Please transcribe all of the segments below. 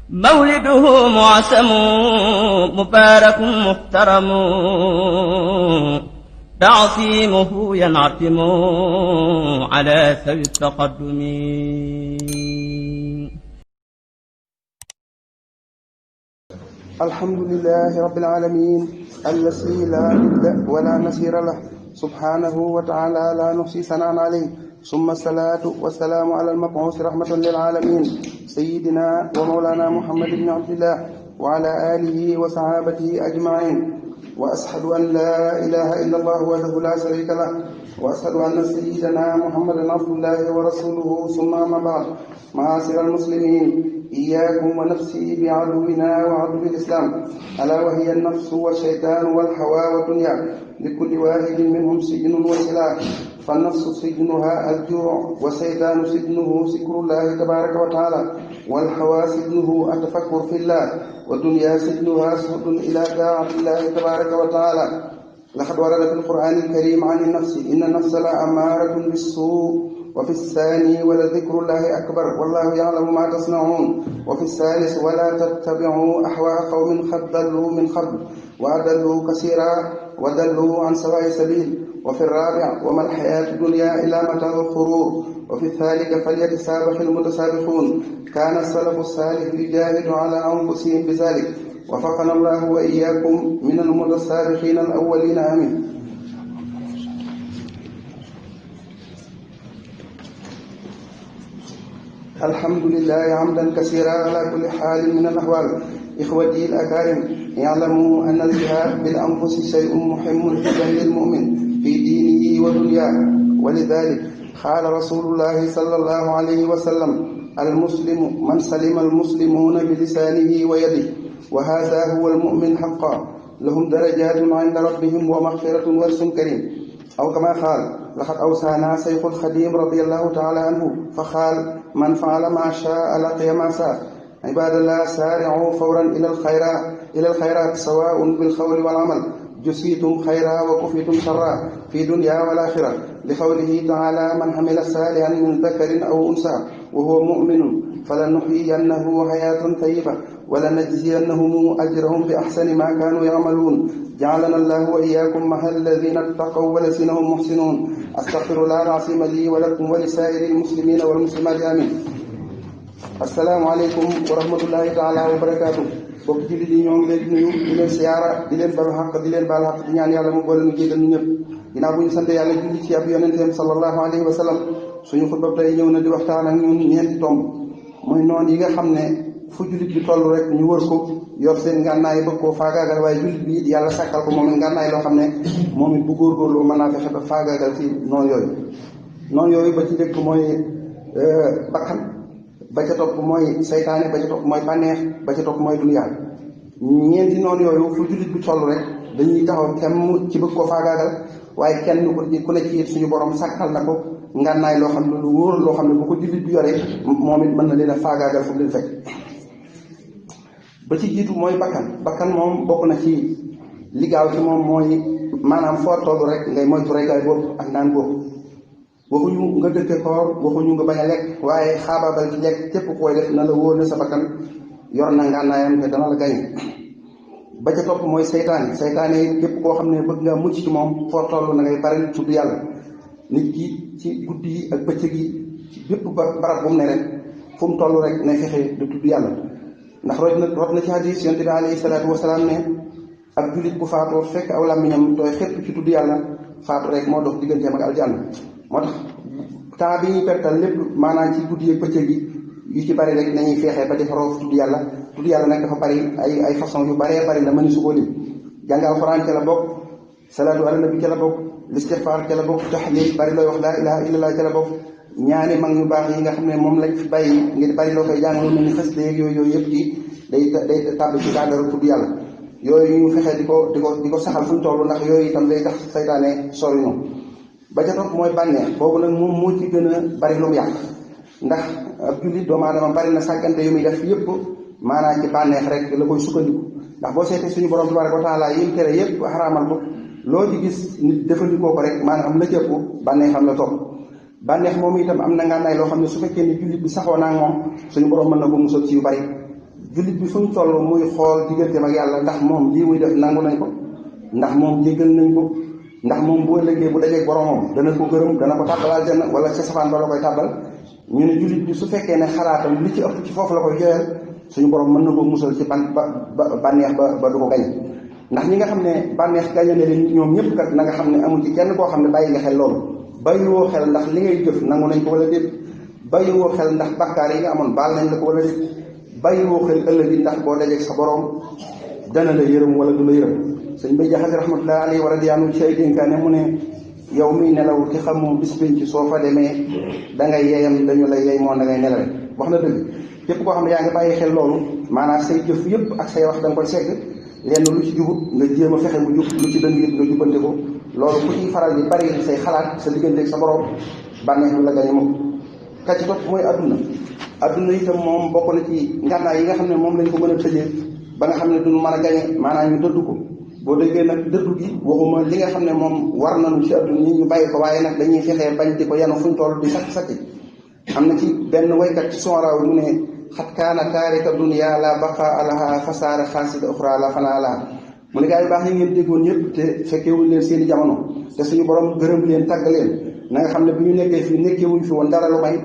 مولده معسم مبارك محترم تعصيمه ينعتم على ذوي التقدم. الحمد لله رب العالمين الذي لا ند ولا نصير له سبحانه وتعالى لا نحصي ثناء عليه، ثم الصلاة والسلام على المبعوث رحمة للعالمين سيدنا ومولانا محمد بن عبد الله وعلى آله وصحابته أجمعين. وأشهد أن لا إله إلا الله وحده لا شريك له، وأشهد أن سيدنا محمدا عبد الله ورسوله. ثم أما بعد، معاشر المسلمين، إياكم ونفسي بعدونا وعدو الإسلام، ألا وهي النفس والشيطان والهوى والدنيا، لكل واحد منهم سجن وسلاح. فالنفس سجنها الجوع، والشيطان سجنه ذكر الله تبارك وتعالى، والهوى سجنه التفكر في الله، والدنيا سجنها سهد إلى طاعة الله تبارك وتعالى. لقد ورد في القرآن الكريم عن النفس: إن النفس لأمارة بالسوء، وفي الثاني ولذكر الله أكبر والله يعلم ما تصنعون، وفي الثالث ولا تتبعوا أهواء قوم قد ضلوا من قبل وأضلوا كثيرا وضلوا عن سواء السبيل، وفي الرابع وما الحياة الدنيا إلا متاع الغرور، وفي الثالث فليتسابق المتسابقون. كان السلف الصالح يجاهد على أنفسهم بذلك، وفقنا الله وإياكم من المتسابقين الأولين، آمين. الحمد لله حمدا كثيرا على كل حال من الأحوال. إخوتي الأكارم، اعلموا أن الجهاد بالأنفس شيء مهم جدا للمؤمن في دينه ودنياه، ولذلك قال رسول الله صلى الله عليه وسلم: المسلم من سلم المسلمون بلسانه ويده، وهذا هو المؤمن حقا، لهم درجات عند ربهم ومغفرة ورث كريم. أو كما قال: لقد أوصانا شيخ الخديم رضي الله تعالى عنه فقال: من فعل ما شاء لقي ما شاء. عباد الله، سارعوا فورا إلى الخيرات سواء بالقول والعمل، جزيتم خيرا وكفيتم شرا في دنيا والآخرة، لقوله تعالى: من عمل صالحا من ذكر أو أنثى وهو مؤمن فلنحيينه حياة طيبة ولنجزينهم أجرهم بأحسن ما كانوا يعملون. جعلنا الله وإياكم مع الذين اتقوا والذين هم محسنون. أستغفر الله العظيم لي ولكم ولسائر المسلمين والمسلمات، آمين. السلام عليكم wa rahmatullahi taala wa barakaatu. bokk jullit yi ñoo ngi leen di nuyu, di leen siyaara, di leen balu xaq, di leen baal xaq, di ñaan yàlla mu boole nu jégal ñu ñëpp. ginnaaw bu ñu sant yàlla julli ci ab yonenteem sallallahu alayhi wa sallam, suñu xutba tey ñëw na di waxtaan ak ñun ñeenti tomb. muy noon yi nga xam ne fu jullit bi toll rek ñu wër ko yor seen ngànnaay bëgg koo faagaagal, waaye jullit bi it yàlla sàkkal ko moom it ngànnaay loo xam ne moom it bu góorgóorlu mën naa fexe ba faagaagal ci noonu yooyu. noonu yooyu ba ci njëkk mooy bakkan, ba ca topp mooy saytaane, ba ca topp mooy bànneex, ba ca topp mooy duniyaa. ñeenti noonu yooyu fu jullit bi toll rek dañuy taxaw temm ci bëgg koo faagaagal, waaye kenn ku ne ci it suñu borom sàkkal na ko ngànnaay loo xam ne lu wóor loo xam ne bu ko jullit bi yoree moom it mën na leen a faagaagal fu mu leen fekk. ba ci jiitu mooy bakkan moom bokk na ci li gaaw ci moom mooy maanaam foo toll rek ngay moytu rekkaay boobu ak naan boobu. waxuñu nga dëkke koor, waxuñu nga bañ a lekk, waaye xaabaabal ci lekk képp koy def na la wóor ne sa bakkan yor na ngànnaayam te dana la gañ. ba ca topp mooy seytaane yi képp koo xam ne bëgg nga mucc ci moom foo toll na ngay bari tudd yàlla. nit ki ci guddi yi ak bëccëg yi ci bépp barab bu mu ne rek fu mu toll rek ne fexe di tudd yàlla, ndax rot na ci hadis yonent bi alayhi salaatu wasalaam ne ab jullit bu faatoo fekk aw làmmiñam tooy xépp ci tudd yàlla, faatu rek moo dox digganteem ak aljanna. moo tax temps bi ñuy pertal lépp maanaam ci guddi ak bëccëg yi yu ci bari rek nañuy feexee ba defaroo tudd yàlla nag dafa bari ay façon yu baree bari la mëni su ko lim. jàng alxuraan ca la bokk, salaatu ala nabi ca la bokk, listixfaar ca la bokk, tahlil bari looy wax laa ilaha illallah ca la bokk, ñaani mag ñu baax yi nga xam ne moom lañ fi bàyyi ngir bari loo koy jàng lu mel ni xës léegi yooyu yëpp ci day tàbb ci cadre tudd yàlla. yooyu ñu fexe di ko saxal fu ñu toll, ndax yooyu itam day tax saytaane sori ñu. ba ca topp mooy bànneex, boobu nag moom moo ci gën a bari lu mu yàq, ndax ab jullit doomu aadama bari na sàggante yu muy def yëpp maanaam ci bànneex rek la koy sukkandiku. ndax boo seetee suñu borom tabaaraka wa taala yim tere yëpp xaraamal ko, loo ci gis nit jëfandikoo ko rek maanaam la jëpp bànneexam la topp. bànneex moom itam am na ngànnaay loo xam ne su fekkee ni jullit bi saxoo naa moom suñu borom mën na ko musal ci yu bari. jullit bi fu ñu toll muy xool digganteem ak yàlla ndax moom lii muy def nangu nañ ko, ndax moom jéggal nañ ko, ndax moom bu ëllëgee bu dajeeg boromam dana ko gërëm, dana ko tàbbal aljanna wala ca safaan ba la koy tàbbal. ñu ne jullit bi su fekkee ne xalaatam li ci ëpp ci foofu la koy joyal, suñu borom mën na ko musal ci bànneex ba du ko gañ. ndax ñi nga xam ne bànneex gañe ne leen ñoom ñëpp kat na nga xam ne amul ci kenn koo xam ne bàyyi nga xel loolu. bàyyiwoo xel ndax li ngay jëf nangu nañ ko wala déet, bàyyiwoo xel ndax bakkaar yi nga amoon baal nañ la ko wala déet, bàyyiwoo xel ëllëg yi ndax boo dajeeg sa borom dana la yërëm wala du la yërëm. sëñ Bay Jaxate rahmatullahi alayhi wa radiyaanu ci ay dénkaane mu ne yow miy nelaw te xamoo bis pénc soo fa demee da ngay yeyam dañu lay yey moo da ngay nelawe. wax na dëgg, képp koo xam ne yaa ngi bàyyi xel loolu maanaam say jëf yëpp ak say wax da nga koy segg, lenn lu ci jubut nga jéem a fexe mu jub, lu ci dëng it nga jubbante ko. loolu ku ciy faral di bari say xalaat sa digganteeg sa borom bànneex bi la gañe moom. ka ci topp mooy adduna itam moom bokk na ci ngànnaay yi nga xam ne moom lañ ko mën a tëjee ba nga xam ne duñu mën a gañe maanaam ñu dëddu ko. boo déggee nag dëddu gi waxuma li nga xam ne moom war nañu ci adduna ñi ñu bàyyi ko, waaye nag dañuy fexee bañ di ko yanu fuñ toll di sakki am na ci benn waykat ci sonraaw mu ne xat kaana taarika dunya la baqa laha fasaara xaasida uxra la fanaa la. mu ne gaa yu baax yi ngeen déggoon ñëpp te fekkewuñ leen seeni jamono te suñu borom gërëm leen tàgg leen, na nga xam ne bi ñu nekkee fii nekkewuñ fi woon dara lu may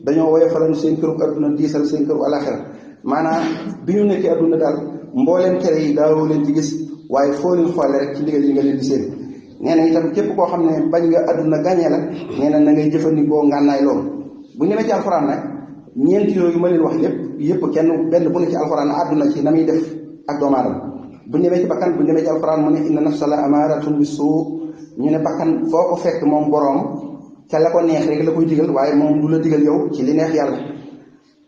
dañoo woyofaloon seen këru adduna diisal seen këru alaxira. maanaam bi ñu nekkee adduna daal mbooleem tere yi daawoo leen ci gis, waaye foo leen xoole rek ci ndigal yi nga leen di seen. nee na itam képp koo xam ne bañ nga adduna gañee la, nee na na ngay jëfandikoo ngànnaay loolu. bu ñu demee ci alxuraan nag ñeenti yooyu ma leen wax yëpp kenn benn bu ne ci alxuraan adduna ci na muy def ak doomu aadama. bu ñu demee ci bakkan bu ñu demee ci alxuraan mu ne inna nafsa la amaaratun bi suu, ñu ne bakkan foo ko fekk moom boroom ca la ko neex rek la koy digal, waaye moom du la digal yow ci li neex yàlla.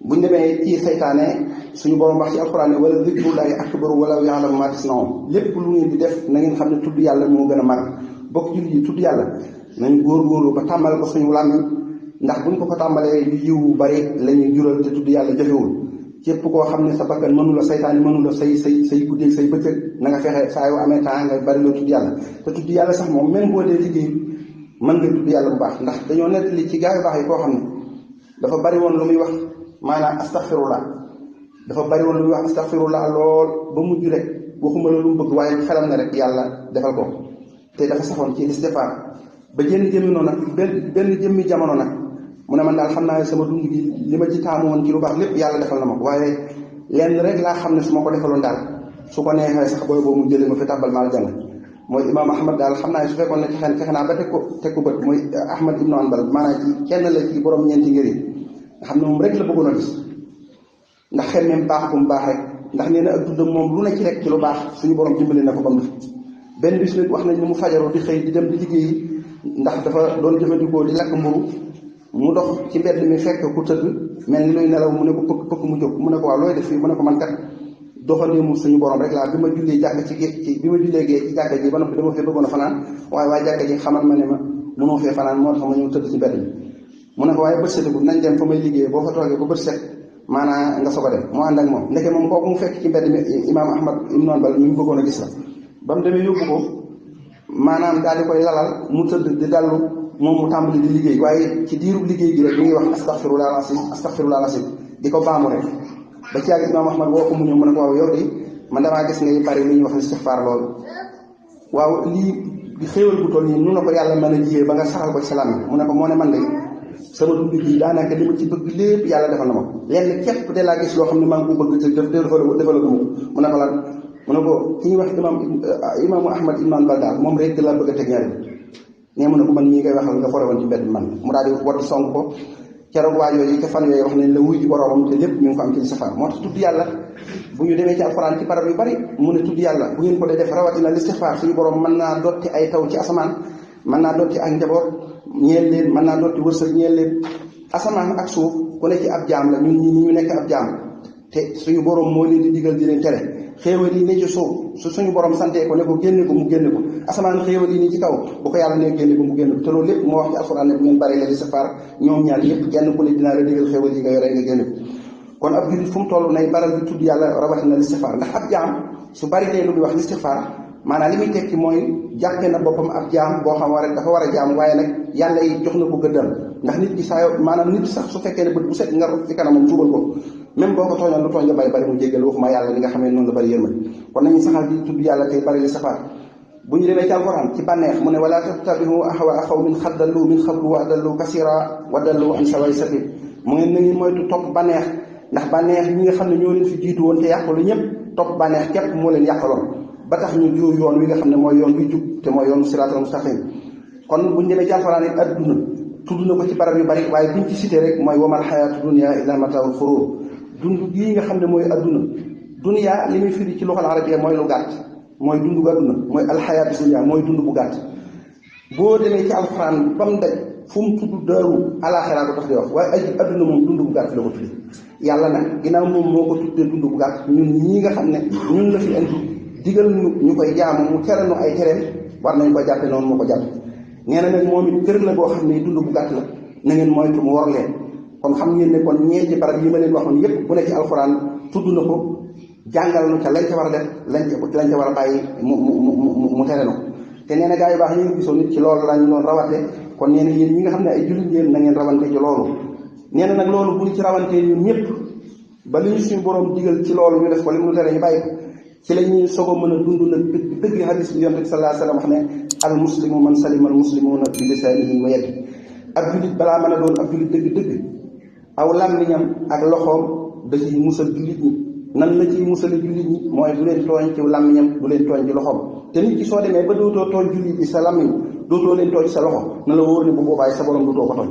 bu ñu demee ci saytaane suñu boroom wax ci alxuraan ne wala zikrullaahi akbaru wala ya'lamu maa tasna'uun, lépp lu ngeen di def na ngeen xam ne tudd yàlla moo gën a mag. bokk jullit yi tudd yàlla nañu góorgóorlu ba tàmbal ko suñu làmmiñ, ndax buñ ko tàmbalee lu yiw bari la ñuy jural te tudd yàlla jafewul. képp koo xam ne sa bakkan mënu la saytaane mënu la say guddeeg say bëccëg na nga fexe saa yoo amee temps nga bari loo tudd yàlla. te tudd yàlla sax moom même boo dee liggéey mën nga tudd yàlla bu baax, ndax dañoo nettali ci gaa yu baax yi koo xam ne dafa bari woon lu muy wax maanaam astaghfirullah, dafa bari woon lu muy wax astaghfirullah lool ba mujj rek waxuma la lu mu bëgg waaye xelam na rek yàlla defal ko. te dafa saxoon ci istighfar ba jënn jëmmi noonu nag benn jëmmi jamono nag mu ne man daal xam naa ne sama dund gi li ma ci taamu woon ci lu baax lépp yàlla defal na ma ko, waaye lenn rek laa xam ne su ma ko defaloon daal su ko neexee sax booy boo mu jëlee ma fi tàbbal ma aljanna. mooy imaam Ahmad daal xam naa ne su fekkoon ne fexe naa ba teg ko bët mooy Ahmad ibnu Hanbal maanaam ci kenn la ci borom ñeenti ngir yi nga xam ne moom rek la bëggoon a gis ndax xel même baax bu mu baax rek, ndax nee na ak dundam moom lu ne ci rek ci lu baax suñu borom dimbali na ko ba mu def. benn bis nag wax nañ ne mu fajaroo di xëy di dem di liggéeyi ndax dafa doon jëfandikoo di lakk mburu mu dox ci mbedd mi fekk ku tëdd mel ni luy nelaw mu ne ko pëkk mu jóg mu ne ko waaw looy def fii mu ne ko man kat doxandeemu suñu borom rek laa bi ma jullee jàkk bi ma jullee gee ci jàkka ji ba noppi dama fee bëggoon a fanaan waaye jàkka ji xamal ma ne ma mënoo fee fanaan moo tax ma ñëw tëdd ci mbedd mi. mu ne ko waaye bët setagul nañ dem fa may liggéey boo fa toogee ba bët set maanaam nga soog a dem mu ànd ak moom ndeke moom kooku mu fekk ci mbedd mi imaam Ahmad ibnu Hanbal mi mu bëggoon a gis la. ba mu demee yóbbu ko maanaam daal di koy lalal mu tëdd di dallu moom mu tàmbali di liggéey, waaye ci diiru liggéey gi rek mi ngi wax astaghfirullah al-azim di ko baamu rek ba ci yàgg imaam Ahmad woo ko mu ñëw mu ne ko waaw yow de man damaa gis ngay bari lu ñuy wax istighfar loolu, waaw lii di xéewal bu toll nii nu na ko yàlla mën a jiyee ba nga saxal ko ci salaam mu ne ko moo ne man de sama dund gi daanaka li ma ci bëgg lépp yàlla defal na ma ko, lenn képp de laa gis loo xam ne maa ngi ko bëgg te defalaguma ko. mu ne ko lan mu ne ko ki ñuy wax imaamu Ahmad ibn Hanbal daal moom rek laa bëgg a teg ñaari nee mu ne ko man ñii ngay waxal nga fore woon ci mbedd man mu daal di wadd song ko. keroog waa yooyu ca fan yooyu wax nañ la wuy ji boroomam te lépp mi ngi ko am ci safar. moo tax tudd yàlla bu ñu demee ci alxuraan ci barab yu bari mu ne tudd yàlla bu ngeen ko dee def rawatina listixfaar suñu borom mën naa dotti ay taw ci asamaan, mën naa dotti ak njaboot ñeel leen, mën naa dotti wërsëg ñeel leen. asamaan ak suuf ku ne ci ab jaam la, ñun ñi ñu nekk ab jaam te suñu borom moo leen di digal di leen tere. xéewal yi ne ci suuf su suñu borom santee ko ne ko génne ko mu génne ko, asamaan xéewal yi ni ci kaw bu ko yàlla ne génne ko mu génne ko, te loolu lépp moo wax ci alxuraan ne bu ngeen bari la listixfaar ñoom ñaar yëpp kenn ku ne dinaa la digal xéewal yi nga yore nga génne ko. kon ab jullit fu mu toll nay baral di tudd yàlla rawatina listixfaar, ndax ab jaam su bari lee lu muy wax listixfaar maanaam li muy tekki mooy jàppe na boppam ab jaam boo xam war dafa war a jaam waaye nag yàlla yi jox na ko gëddal ndax nit ki saa yoo maanaam nit sax su fekkee ne bët bu set nga rot ci kanamam tuubal ko même boo ko tooñoon lu tooñ nga bari mu jéggal waxuma yàlla li nga xam ne noonu la bari yërmande kon nañu saxal di tudd yàlla tey bari li safaar bu ñu demee ci alquran ci bànneex mu ne wala tattabi'u ahwaa qawmin qad dallu min qablu wa adallu kasira wa dallu an sawaa'is sabiil mu ngeen na ngeen moytu topp bànneex ndax bànneex ñi nga xam ne ñoo leen fi jiitu woon te yàqalu ñëpp topp bànneex képp moo leen yàqaloon ba tax ñu jiw yoon wi nga xam ne mooy yoon wi jub te mooy yoon siraatal mustaqim kon buñu demee ci alquran it adduna tudd na ko ci barab yu bari waaye buñ ci cité rek mooy wamal xayaatu dunya illa mataa'ul xuruur dund gii nga xam ne mooy adduna dunya li muy firi ci luxal arabiyya mooy lu gàtt mooy dund gu adduna mooy alxayaatu dunya mooy dund bu gàtt boo demee ci alquran ba mu daj fu mu tudd daaru alaxira ko tax di wax waaye adduna moom dund bu gàtt la ko tudde yàlla nag ginnaaw moom moo ko tuddee dund bu gàtt ñun ñii nga xam ne ñun la fi indi digal ñu koy jaamu mu tere nu ay tereem war nañ ko jàppe noonu moo ko jàpp nee na nag moom it kër la boo xam ne dund bu gàtt la na ngeen moytu mu war leen kon xam ngeen ne kon ñeenti barab yi ma leen waxoon yépp bu ne ci alxuraan tudd na ko jàngal nu ca lañ ca war a def lañ ca war a bàyyi mu tere nu te nee na gaa yu baax yi nga gisoon nit ci loolu lañu doon rawante kon nee na yéen ñi nga xam ne ay jullit ngeen na ngeen rawante ci loolu nee na nag loolu buñ ci rawantee ñun ñëpp ba li ñu suñu borom digal ci loolu ñu def ko li mu tere ñu bàyyi ko ci la ñuy soog a mën a dund nag dëgg hadis bi yonent bi sallallahu alayhi wa sallam wax ne al muslimu man salima al muslimuna bi lisaanihi wa yadihi ab jullit balaa mën a doon ab jullit dëgg-dëgg aw làmmiñam ak loxoom da ciy musal jullit ñi nan la ciy musale jullit ñi mooy du leen tooñ ci làmmiñam du leen tooñ ci loxoom te nit ki soo demee ba dootoo tooñ jullit yi sa làmmiñ dootoo leen tooñ sa loxo na la wóor ne bu boobaay sa borom dootoo ko tooñ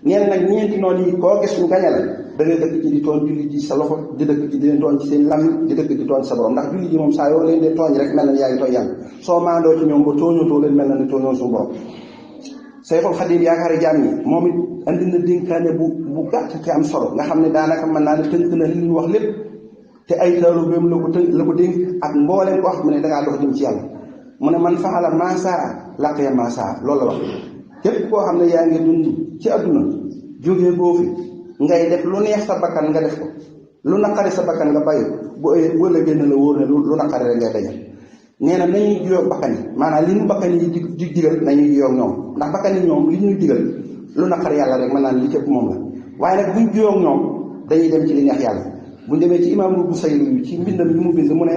nee na nag ñeenti noonu yi koo gis ñu gañe la da ngay dëkk ci di tooñ jullit yi sa loxo di dëkk ci di leen tooñ ci seen làmmiñ di dëkk di tooñ sa borom ndax jullit yi moom saa yoo leen dee tooñ rek mel na ni yaa ngi tooñ yàlla soo maandoo ci ñoom ba tooñatoo leen mel na ni tooñoo suñu borom Sayxul Xadiim yaakaari jaam yi moom it andi na dénkaane bu gàtt te am solo nga xam ne daanaka mën naa ne tënk na li ñu wax lépp te ay taalibeem la ko dénk ak mbooleem koo xam ne dangaa dox jëm ci yàlla mu ne man faxala maasaa laqiya maasaa loolu la wax képp koo xam ne yaa ngi dund ci adduna jógee boo fi ngay def lu neex sa bakkan nga def ko lu naqari sa bakkan nga bàyyi bu ëllëgee na la wóor ne lu naqari rek ngay dajal nee na nañuy jiyoog bakkan yi maanaam li ñu bakkan yi di digal nañuy jiyoog ñoom ndax bakkan yi ñoom li ñuy digal lu naqari yàlla rek mën naa li cëpp moom la waaye nag buñ jiyoog ñoom dañuy dem ci li neex yàlla buñ demee ci imaam Busayri ci mbindam yi mu bind mu ne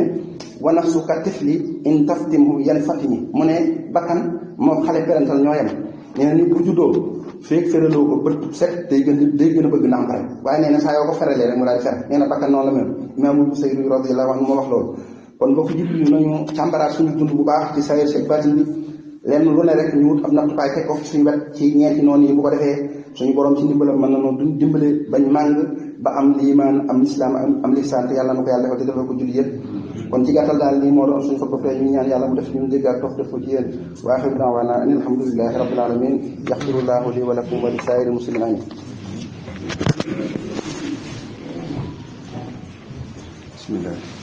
wa nafsu ka tifli in taftimhu yan fatimi mu ne bakkan moom xale perantal ñoo yem nee na nit bu juddoo feeg feraloo ko bët set day gën a bëgg nàmp rek waaye nee na saa yoo ko feralee rek mu daal di fer nee na bakkan noonu la mel imaam Busayri radiyallahu anhu moo wax loolu kon bokk jullit yi nañu càmbaraat suñu dund bu baax ci saayir seeg baatin bi lenn lu ne rek ñu wut ab nattukaay teg ko suñu wet ci ñeenti noonu yi bu ko defee suñu borom ci ndimbalam mën na noonu dimbale bañ màng ba am liimaan am lislaam am lisaan te yàlla na ko yàlla defal te defal ko jullit yëpp kon ci gàttal daal lii moo doon suñu xutba tey ñu ñaan yàlla mu def ñu dégg ak tof def ko ci yéen wa axiru da'waana an alhamdulillahi rabbil alamin yaxfirullahu li wa lakum wa li saa'iril muslimin amin bismillah